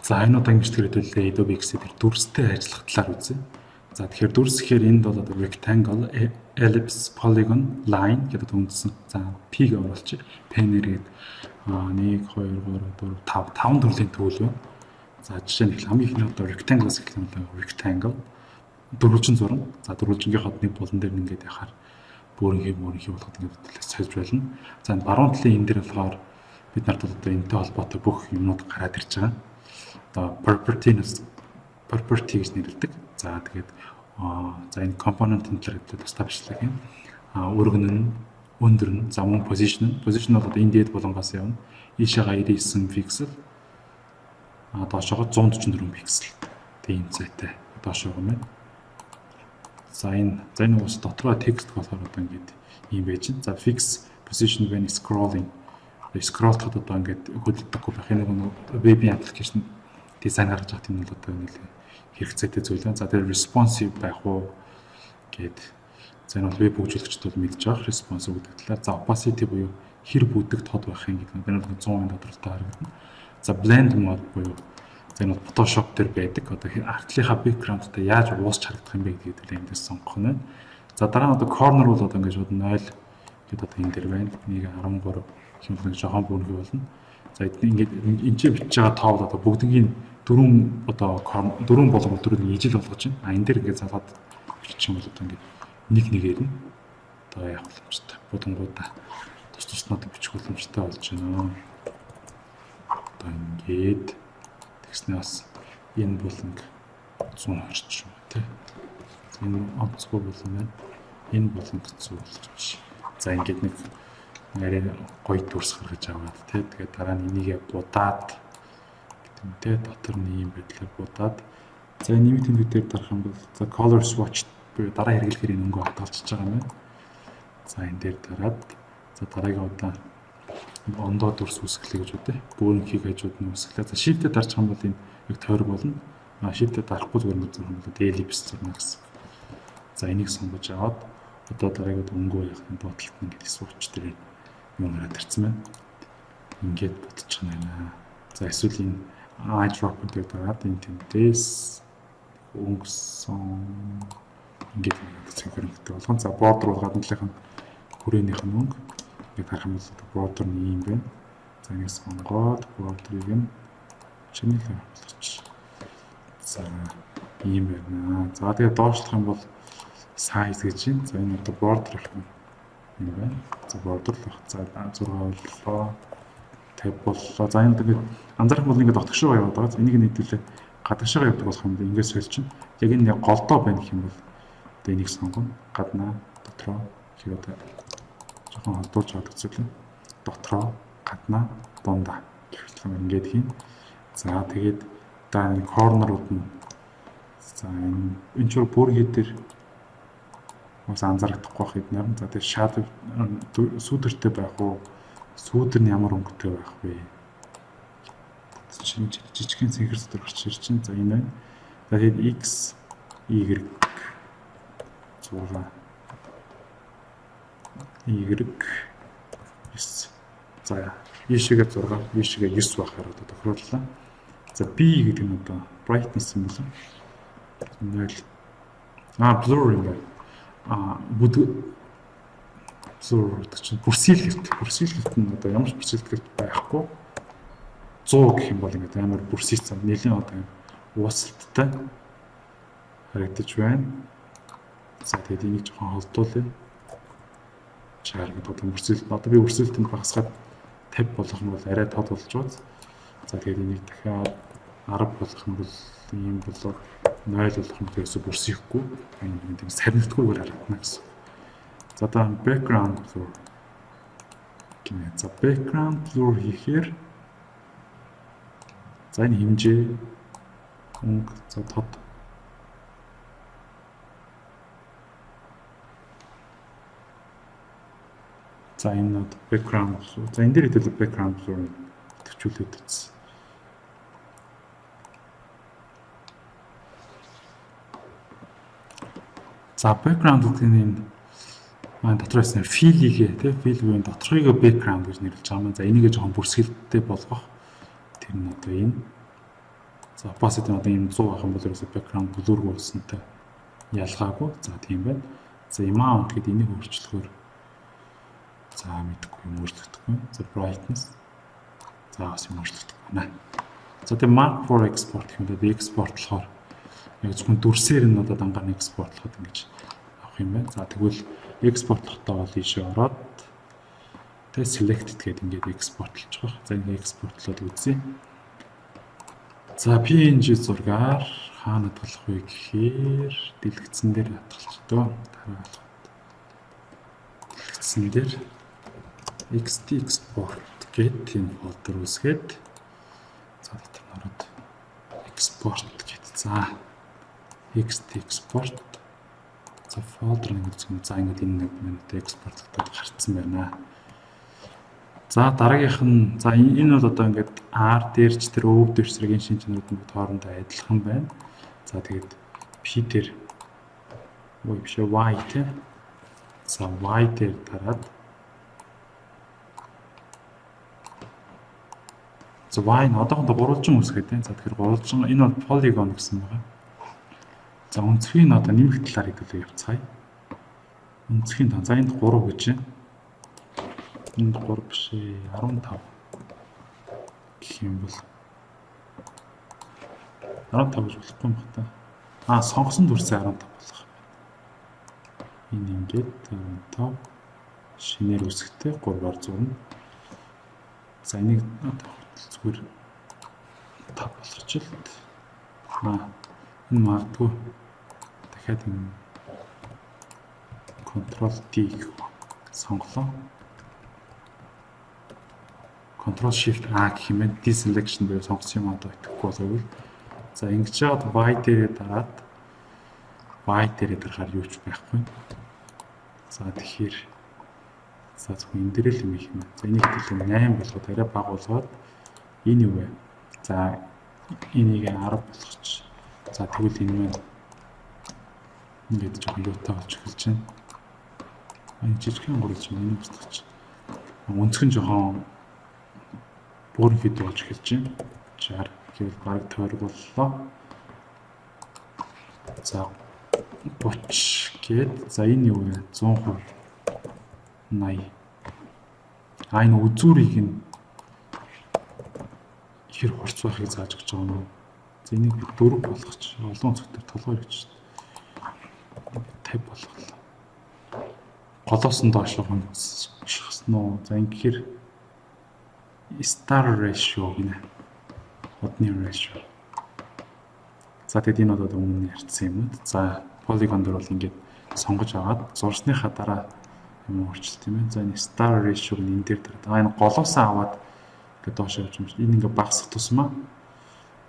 За, энэ удаагийн бичлэгээр хэдүүлээ Adobe XD дээр дүрстэй ажиллах талаар үзье. За, тэгэхээр дүрс гэхээр энд бол одоо rectangle, ellipse, polygon, line гэдэг үндсэн. За, P-г оруулчих. P нэр гээд 1 2 3 4 5 5 төрлийн tool байна. За, жишээ нь хамгийн ихний одоо rectangle-аас эхлэх юм бол rectangle дөрвөлжин зурна. За, дөрвөлжингийнхоо нэг булан дээр нь ингээд яхаар бүрэнхий мөрөнхий болгоод ингээд сольж болно. За, баруун талын энэ дээр болохоор бид нарт одоо энэтэй холбоотой бүх юмнууд гараад ирж байгаа. Одоо property property гэж нэрлэдэг. За, тэгээд за энэ компонентын талаар хэвлэл тусдаа бичлэг юм. Өргөн нь, өндөр нь, за мөн position нь. Position бол одоо энэ дээд булангаас явна. Ийшээгээ 99 пиксел. Доошоогоо 144 пиксел. Тийм зайтай доошоогоо юм байна. За энэ ус дотроо текст болохоор одоо ингээд ийм байж байна. За, fix position when scrolling, scroll-тоход одоо ингээд хөдөлдөггүй байх. Энэ нэг вебийн application дизайн гаргаж байгаа тийм бол одоо нэлээ хэрэгцээтэй зүйл байна. За, тэр responsive байх уу гээд, за энэ бол веб хөгжүүлэгчд бол мэдж байгаа responsive гэдэг талаар. За, opacity буюу хэр бүдэг тод байх юм гэдэг нь энэ бол 100% тодорхой харагдана. За, blend mode буюу за энэ бол Photoshop дээр байдаг. Одоо артлынхаа background-тай яаж уусч харагдах юм бэ гэдгийг л эндээс сонгох нь байна. За, дараа нь одоо corner бол одоо ингээд шууд 0 гэдэг одоо энэ дээр байна. 1.13 гэх юм бол жоохон бүрэнхий болно. За, ингээд энэ ч бичиж байгаа тоо бол одоо бүгднгийн дөрвөн одоо дөрвөн болгон дөрөв ижил болгож байна. А энэ дээр ингээд залгаад бичих юм бол одоо ингээд нэг нэгээр нь одоо яах боломжтой. Будангуудаа тус туснаад бичих боломжтой болж байна. Одоо ингээд тэгснээ бас энэ буланг 120 ч юм уу тий. Энэ онцгой булан байна. Энэ буланг 100 болгоч. За, ингээд нэг арай гоё дүрс гаргаж аваад тий. Тэгээд дараа нь энийгээ будаад гэдэг юм тий. Дотор нь ийм байдлаар будаад, за нэмэлт тэмдэг дээр дарах юм бол за color swatch буюу дараа хэрэглэхээр энэ өнгө хадгалчихж байгаа юм байна. За, энэ дээр дараад, за дараагийн удаа ондоо дүрс үүсгэлээ гэж үдэ. Бөөрөнхийг хажууд нь үүсгэлээ. За, shift-ээр дарчих юм бол энэ яг тойрог болно. А shift-ээр дарахгүй зүгээр нэг зурх юм бол ellipse зурна гэсэн. За, энийг сонгож аваад одоо дараагийн өнгөө яах нь доотлолт нь ингээд swatch дээр юм гараад ирсэн байна. Ингээд бодчих нь байна. За, эсвэл энэ eyedropper дээр дараад энэ тэмдээс өнгөсөн ингээд цэнхэр өнгөтэй болгон. За, border бол гадна талынх нь хүрээнийх нь өнгө. Ингээд харах юм бол border нь ийм байна. За, ингээд сонгоод border-ыг нь чинэлээ болгочих. За, ийм байна. За, тэгээд доошлох юм бол size гэж байна. За, энэ одоо border их юм байна. За, border л баг. За, 6 боллоо. 50 боллоо. За, энэ тэгээд анзаарах бол ингээд отгшоо яваад байгаа. Энийг нийтүүлээ гадагшаа явдаг болох юм бол ингээд сольчин. Яг энэ голдоо байна гэх юм бол одоо энийг сонгоно. Гаднаа, дотроо гэх одоо жоохон холдуулж авдаг зүйл. Дотроо, гаднаа, дундаа гэх юм ингээд хийн. За, тэгээд одоо энэ корнерууд нь, за энэ ч бүр дээр бас анзаарахгүй байх эднэр. За, тэгээд shadow сүүдэртэй байх уу? Сүүдэр нь ямар өнгөтэй байх вэ? Чинь жижигхэн цэнхэр сүүдэр гарч ирж чинь. За, энэ байна. За, тэгээд x y 6 y 9. За, ийшээгээ 6, ийшээгээ 9 байхаар одоо тохирууллаа. За, B гэдэг нь одоо brightness юм байна. 0. А, blur юм байна. А, бүдэг blur гэдэг чинь бүрсийлгэлт. Бүрсийлгэлт нь одоо ямар ч бүрсийлгэлт байхгүй 100 гэх юм бол ингээд амар бүрсийцэн нэлийн одоо юм уусалттай харагдаж байна. За, тэгээд энийг жоохон холдуулъя. 60 гэдэг одоо бүрсийлэлт, одоо би бүрсийлэлтэнд багасгаад 50 болгох юм бол арай тод болж байгаа. За, тэгээд энийг дахиад 10 болгох юм бол ийм болоо, 0 болох юм бол ерөөсө бүрсийхгүй энэ тийм сарнитгүйгээр харагдана гэсэн. За, одоо background blur гинэ. За, background blur хийхээр, за энэ хэмжээ, өнгө, за тод. За, энэ нод background blur. За, энэ дээр хэдүүлээ background blur идэвхжүүлээд үзсэн. За, background гэдэг нь энэ маань дотор байсан fill-ийг тий, fill буюу доторхыг background гэж нэрлэж байгаа юм. За, энийгээ жоохон бүрсгэлтэй болгох. Тэр нь одоо энэ. За opacity нь одоо ийм 100 байх юм бол ерөөсөө background blur болсонтой ялгаагүй. За тийм байна. За amount гэдэг энийг өөрчлөхөөр за мэдэхгүй юм өөрчлөгдөхгүй. За brightness за бас юм өөрчлөгдөхгүй байна. За тэгээ mark for export гэх юм бол export болохоор яг зөвхөн дүрсээр нь одоо дангаар нь экспортлоход ингэж авах юм байна. За тэгвэл экспортлохдоо бол ийшээ ороод тэгээ select гэдэг ингээд экспортлж байгаа. За ингээд экспортлоод үзье. За PNG зургаар хаана хадгалах вэ гэхээр дэлгэцэн дээр хадгалчих дөө. Дараа болоход дэлгэцэн дээр XD export гэдэг тийм folder үүсгээд за дотор нь ороод export гэд. За XD export за folder нэг үзэх юм. За ингээд энэ нэг минут экспортлогдоод гарцсан байна. За дараагийнх нь за энэ бол одоо ингээд R дээр ч тэр өвд дээр зэрэг энэ шин чанарууд нь хоорондоо адилхан байна. За тэгээд P дээр ой биш Y тий. За Y дээр дараад за Y нь одоохондоо гурвалжин үүсгээд байна. За тэгэхээр гурвалжин энэ бол polygon гэсэн байгаа. За өнцгийг нь одоо нэмэх талаар хэдүүлээ явцгаая. Өнцгийн тоо. За энд 3 гэж байна. Энд 3 биш ээ 15 гэх юм бол 15 гэж болохгүй юм байна та. Аа сонгосон дүрсээ 15 болох юм байна. Энэ ингээд 15 шинээр үсгтэй 3-аар зурна. За энийг одоо зүгээр 5 болгочих л. Аа энэ магадгүй дахиад энэ Ctrl D гэх сонголоо. Ctrl Shift A гэх юм байна. Deselection буюу сонгосон юм одоо итгэхгүй болов. За ингэж яагаад Y дээрээ дараад Y дээрээ дарахаар юу ч байхгүй. За тэгэхээр за зөвхөн энэ дээр л юм их юм. За энийг төлөө 8 болгоод арай бага болгоод энэ юу вэ? За энийг 10 болгоч. За тэгвэл энэ маань ингээд жоохон юутай болж эхэлж байна. Энэ жижигхэн гурвалж байна. Энийг устгах. Өнцгөн жоохон бүрэн хэд болж эхэлж байна. 60 гэвэл бараг тойрог боллоо. За 30 гээд за энэ юу вэ? 100%. 80. А энэ үзүүрийг нь хэр хурц байхыг зааж өгч байгаа юм. За энийг би 4 болгоч. Олон өнцгтэр толгой гэж 50 болголоо. Голоос нь доош унчихсан уу? За ингэхээр star ratio гинэ. Одны ratio. За тэгэд энэ одоо өмнө ярьсан юмуд. За polygon дээр бол ингээд сонгож аваад зурсныхаа дараа юм өөрчлөлт юм байна. За энэ star ratio гэнэ энэ дээр дараад. А энэ голоосоо аваад ингээд доош явж юм шиг. Энэ ингээд багасах тусмаа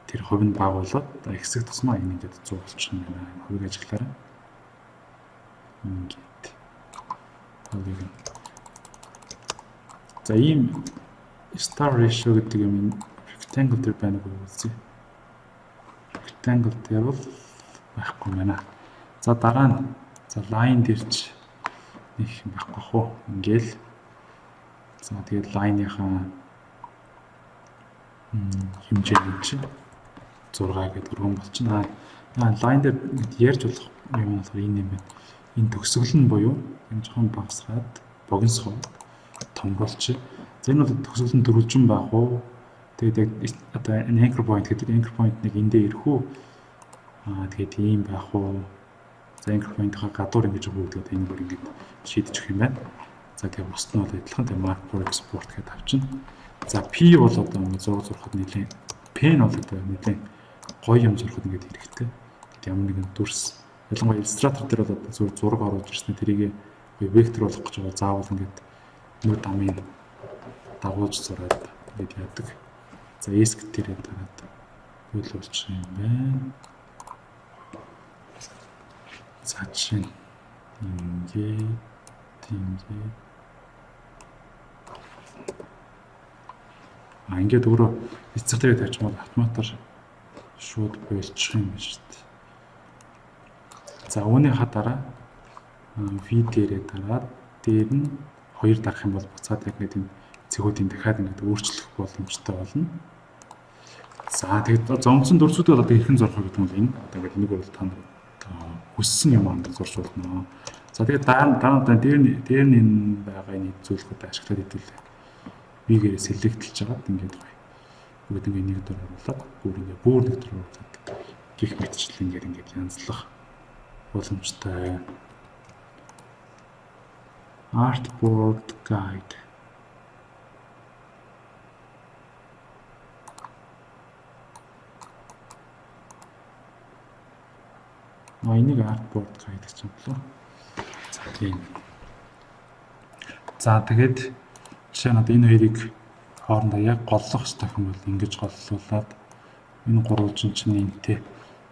тэр хувь нь бага болоод ихсэх тусмаа энэ ингээд 100 болчих юм байна. Энэ хувийг ажиглаарай. Ингээд polygon. За ийм star ratio гэдэг юм rectangle дээр байна уу үзье. Rectangle дээр бол байхгүй байна. За дараа нь за line дээр ч нэг юм байхгүй хөө. Ингээл за тэгээд line-ийнхаа хэмжээ нь чинь 6 гэдэг өргөн болчихно. Аа line дээр ярьж болох юм болохоор энэ юм байна. Энэ төгсгөл нь буюу энэ жоохон багасгаад богиносгоод томруулчих. За энэ бол төгсгөл нь дөрвөлжин байх уу? Тэгээд яг одоо anchor point гэдэг anchor point нэг эндээ ирэх үү? Аа тэгээд ийм байх уу? За anchor point-ийнхаа гадуур ингэж өгдөг энэ бүр ингэж шийдчих юм байна. За тэгээд бусд нь бол адилхан тэгээд mark for export гэдээ авчина. За P бол одоо ингэ зураг зурхад нэлээд pen бол одоо нэлээд гоё юм зурхад ингэж хэрэгтэй. Тэгэд ямар нэгэн дүрс ялангуяа Illustrator дээр бол одоо зүгээр зураг оруулж ирсэн тэрийг гоё вектор болгох гэж байгаа заавал ингэж нүд амын дагуулж зураад ингэж яадаг. За ESC дээрээ дараад хөл болчих юм байна. За жишээ нь ингээд ингээд а ингээд өөрөө эцэг дээр тавьчихмал автоматар шууд болчих юм байна шүү дээ. За үүнийхаа дараа V дээрээ дараад дээр нь 2 дарах юм бол буцаад яг нэг тийм цэгүүдийн дахиад ингээд өөрчлөх боломжтой болно. За, тэгээд зонгосон дүрсүүдийг бол одоо хэрхэн зурх вэ гэдэг нь бол энэ. Одоо ингээд энийг бол та нар хүссэн юм аа зурж болно. За, тэгээд дараа дараа одоо дээр нь энэ байгаа энэ зүйлүүдийг ашиглаад хэдүүлээ. V-гээр select-лж жагаад ингээд гоё. Бүгд ингээд нэг дор оруулаад, бүр ингээд бүр нэг дор оруулаад гих мэтчлэн ингээд янзлах боломжтой. Artboard guide. А, энийг artboard guide гэж юм болоо. За, тийм. За, тэгээд жишээ нь одоо энэ хоёрыг хоорондоо яг голлох хэрэгтэй юм бол ингэж голлуулаад энэ гурвалжин чинь энтэй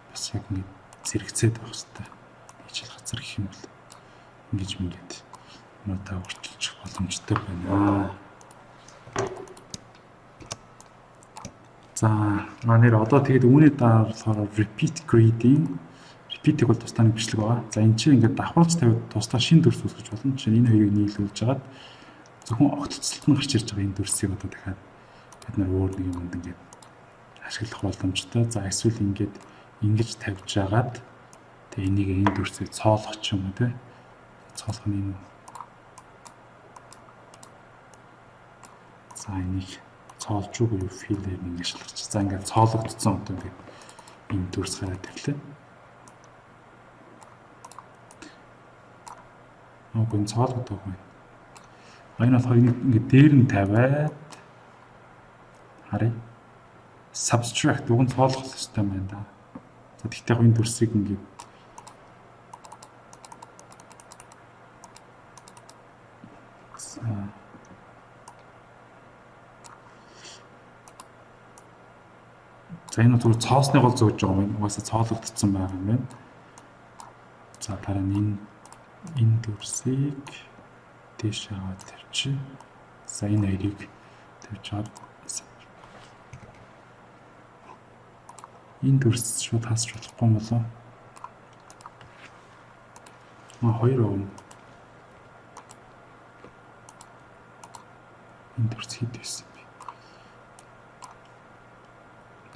бас яг ингэ зэрэгцээд байх хэрэгтэй. Хичээл газар гэх юм бол ингэж мингээд нотаа өөрчилчих боломжтой байна. За, нэр одоо тэгээд үүний дараа болохоор repeat grading, repeat-ийг бол тусдаа нэг бичлэг байгаа. За, энэ чинь ингээд давхарлаж тавиад тусдаа шинэ дүрс үүсгэж болно. Жишээ нь энэ хоёрыг нийлүүлж хагаад зөвхөн огцолт нь гарч ирж байгаа энэ дүрсийг одоо дахиад бид нар өөр нэг юмд ингээд ашиглах боломжтой. За, эсвэл ингээд ингэж тавьж хагаад тэгээ энийг энэ дүрсийг цоолох ч юм уу, те. Цоолох нь энэ. За, энийг цоолж үгүй юу, fill-ээр ингэж ашиглах. За, ингээд цоологдсон одоо ингээд энэ дүрс гараад ирлээ. Үгүй, энэ цоологдоогүй. Энэ болохоор энийг ингээд дээр нь тавиад харъя. Subtract, уг нь цоолох хэрэгтэй байна да. За, тэгтээ яг энэ дүрсийг ингээд, за, энэ зүгээр цоосны гол зөөж байгаа юм байна. Угаасаа цоологдсон байгаа юм байна. За, дараа нь энэ дүрсийг дээш аваад тавьчих. За, энэ хоёрыг тавьж аваад энэ дүрс шууд хасч болохгүй юм болов уу? А, хоёр өгнө. Энэ дүрс хэд байсан бэ?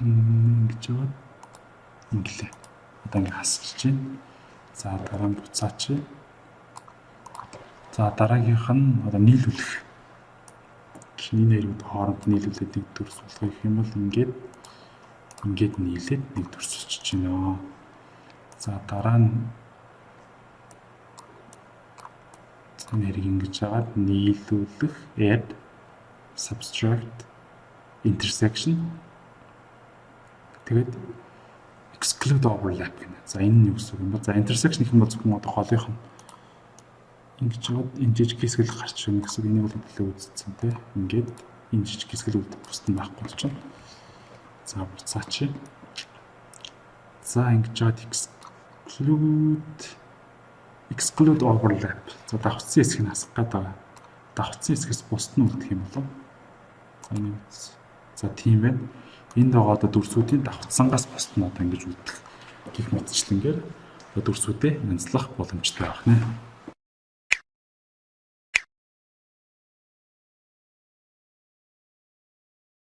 Ингэж яваад инглээ. Одоо ингэ хасчих чинь. За, дараа нь буцаач. За, дараагийнх нь одоо нийлүүлэх. Энэ хоёрыг хооронд нийлүүлээд нэг дүрс болгох юм бол ингээд ингээд нийлээд нэг дүрс болчихж байна. За, дараа нь нэрийг ингэж агаад нийлүүлэх, add, subtract, intersection, тэгээд exclude overlap гэнэ. За, энэ нь юу гэсэн үг юм бэ? За, intersection гэх юм бол зөвхөн одоо голынх нь ингэж яваад энэ жижиг хэсэг л гарч ирнэ гэсэн үг. Энийг бол төлөө үзсэн тий. Ингээд энэ жижиг хэсэг л үлдэх, бусд нь байхгүй болчихно. За, буцаач. За, ингэж яваад exclude overlap. За, давхцсан хэсгийг нь хасах гээд байгаа. Давхцсан хэсгээс бусд нь үлдэх юм болов. За, энэ үз. За, тийм байна. Энд байгаа одоо дүрсүүдийн давхцсангаас бусд нь одоо ингэж үлдэх гэх мэтчлэнгээр одоо дүрсүүдээ янзлах боломжтой байх нэ.